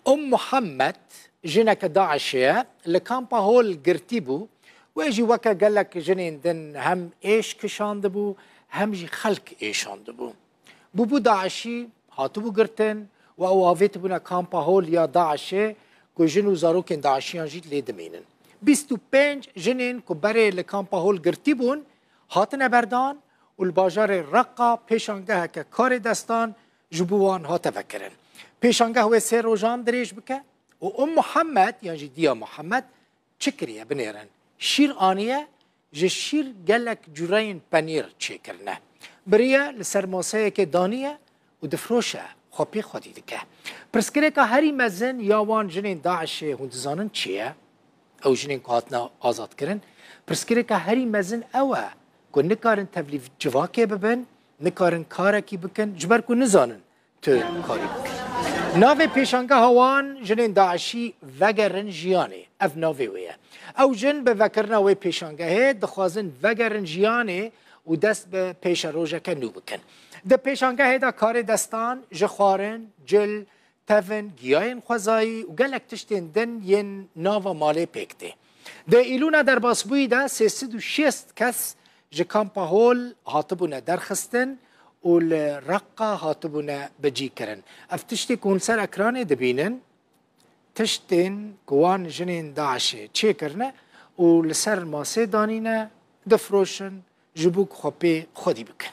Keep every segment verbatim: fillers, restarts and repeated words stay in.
Umm Muhammed, jineke DAIŞê ye, li kampa Hol girtî bû. Wê jî weke gelek jinên din hem êş kişandibû, hem jî xelk êşandibû. Bûbû DAIŞî, hatibû girtin û ew avêtibûne kampa Hol ya DAIŞê, ku jin û zarokên DAIŞiyan jî lê dimînin. Bîst û pênc jinên ku berê li kampa Hol girtî bûn, hatine berdan û li bajarê Reqa pêşangeheke karê destan ji bo wan hate vekirin. Pêşangeh wê sê rojan dirêj bike û Umm Muhammed yan jî Diya Muhammed çi kiriye binêrin? Şîr aniye, ji şîr gelek cureyên penîr çêkirine. Biriye, li ser maseyekê daniye û difroşe, xwe pê xwedî dike. Pirsgirêka herî mezin ya wan jinên DAIŞê hûn dizanin çi ye? Ew jinên ku hatine azadkirin. Pirsgirêka herî mezin ew e ku nikarin tevlî civakê bibin, nikarin karekî bikin, ji ber ku nizanin tu karî bikî. Navê pêşangeha wan jinên DAIŞî Vegerin Jiyanê. Ev navê wê ye. Ew jin bi vekirina wê pêşangehê dixwazin vegerin jiyanê û dest bi pêşerojeke nû bikin. Di pêşangehê de karê destan ji xwarin, cil, tevin, giyayên xwezayî û gelek tiştên din yên nava malê pêk tê. Di îlûna derbasbûyî de sê sed û şêst kes ji kampa Hol hatibûne derxistin û li Reqa hatibûne bicîkirin. Ev tiştê ku hûn ser ekranê dibînin, tiştên ku wan jinên DAIŞê çêkirine û li ser masê danîne, difroşin, ji bo ku xwe pê xwedî bikin.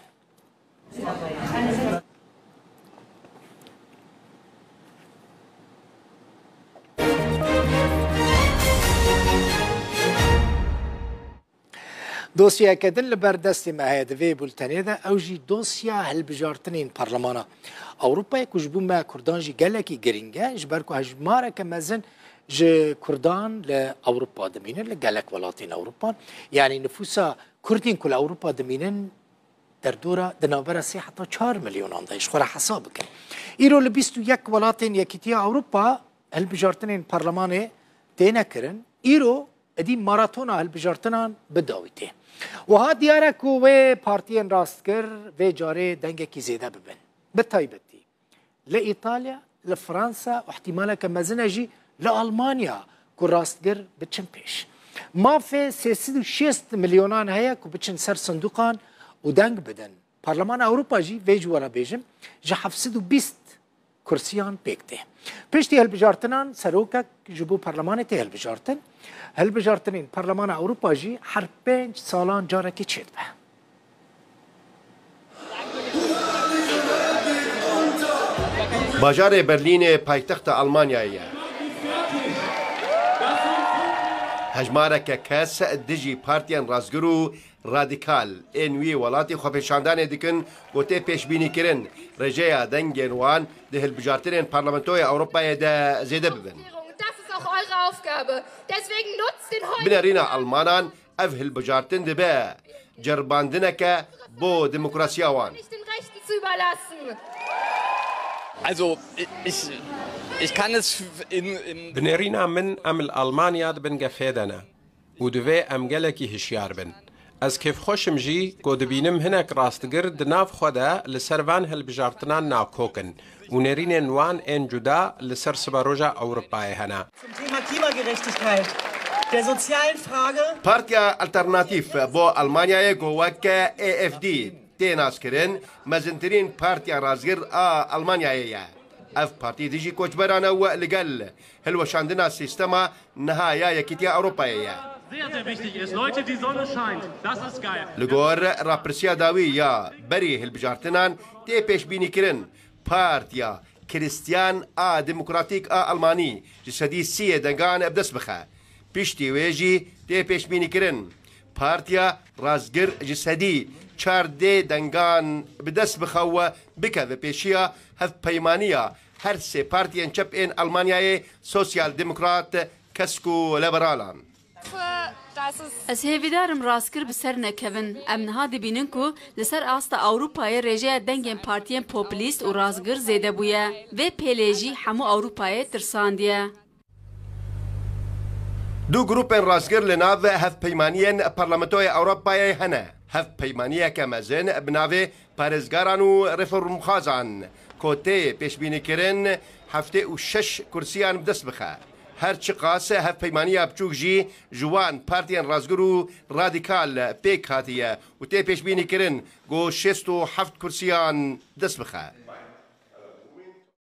Dosyayeke din li ber destê me heye di vê bultenê de, ew jî dosya hilbijartinên Parlemana Ewropayê ku ji bo me Kurdan jî gelekî girîng e, ji ber ku hejmareke mezin ji Kurdan li Ewropa dimînin, li gelek welatên Ewropa. Yanî nifûsa Kurdên ku li Ewropa dimînin derdora di navbera sê heta çar milyonan de ye, ji xwe re hesab bikin. Îro li bîst û yek welatên Yekîtiya Ewropa hilbijartinên parlemanê têne kirin. Îro êdî maratona hilbijartinan bi dawî tê. Wiha diyar e ku wê partiyên rastgir vê carê dengekî zêde bibin. Bi taybetî li Îtalya, li Fransa û ihtimaleke mezin e jî li Almanya ku rastgir biçin pêş. Mafê sê sed û şêst milyonan heye ku biçin ser sinduqan û deng bidin. Parlemana Ewropa jî, vê ji we re bêjim, ji heft sed û bîst kursiyan pêk tê. Piştî hilbijartinan serokek ji bo parlemanê tê hilbijartin. Hilbijartinên Parlemana Ewropa jî her pênc salan carekê çêdibe. Bajarê Berlînê paytexta Almanyayê ye. Hejmareke kes dijî partiyên rastgir û radîkal ên wî welatî xwepêşandanê dikin ku tê pêşbînîkirin rêjeya dengên wan di hilbijartinên Parlamentoya Ewropayê de zêde bibin. Das ist auch eure Aufgabe. Deswegen nutzt den heutigen Binêrîna Almanan, ev hilbijartin dibe ceribandineke bo demokrasiya wan. Nicht den Rechten zu überlassen. Also, ich, ich kann es in, in Binêrîna min, em li Almanya di bin gefê de ne û divê em gelekî hişyar bin. Ez kêfxweş im jî ku dibînim hinek rastgir di nav xwe de li ser van hilbijartinan nakok in û nêrînên wan ên cuda li ser siberoja Ewropayê hene. Zum Thema Klimagerechtigkeit, der sozialen Frage. Partiya Alternatîf bo Almanyayê ku weke A F D tê naskirin, mezintirîn partiya rastgir a Almanyayê ye. Ev partî dijî koçberan e û li gel hilweşandina sîstema niha ya Yekîtiya Ewropayê ye. Sehr, sehr wichtig ist. Leute, die Sonne scheint. Das ist geil. Li gor rapirsiya dawî ya berî hilbijartinan tê pêşbînîkirin, Partiya Kristiyan a Demokratîk a Almanî ji sedî sî yê dengan bi dest bixe. Piştî wê jî tê pêşbînîkirin, Partiya Rastgir ji sedî çardê dengan bi dest bixe û bikeve pêşiya hevpeymaniya her sê partiyên çep ên Almanyayê, Sosyal Demokrat, Kesk û Liberalan. Ez hêvîdar im rastgir bi ser nekevin. Em niha dibînin ku li ser asta Ewropayê rêjeya dengên partiyên populîst û rastgir zêde bûye. Vê pêlê jî hemû Ewropayê tirsandiye. Du grûpên rastgir li nav hevpeymaniyên Parlamentoya Ewropayê hene. Hevpeymaniyeke mezin bi navê Parêzgaran û Reformxwazan ku tê pêşbînîkirin, heftê û şeş kursiyan bi dest bixe. Her çiqas hevpeymaniya biçûk jî ji wan partiyên rastgir û radîkal pêk hatiye û tê pêşbînîkirin ku şêst û heft kursiyan dest bixe.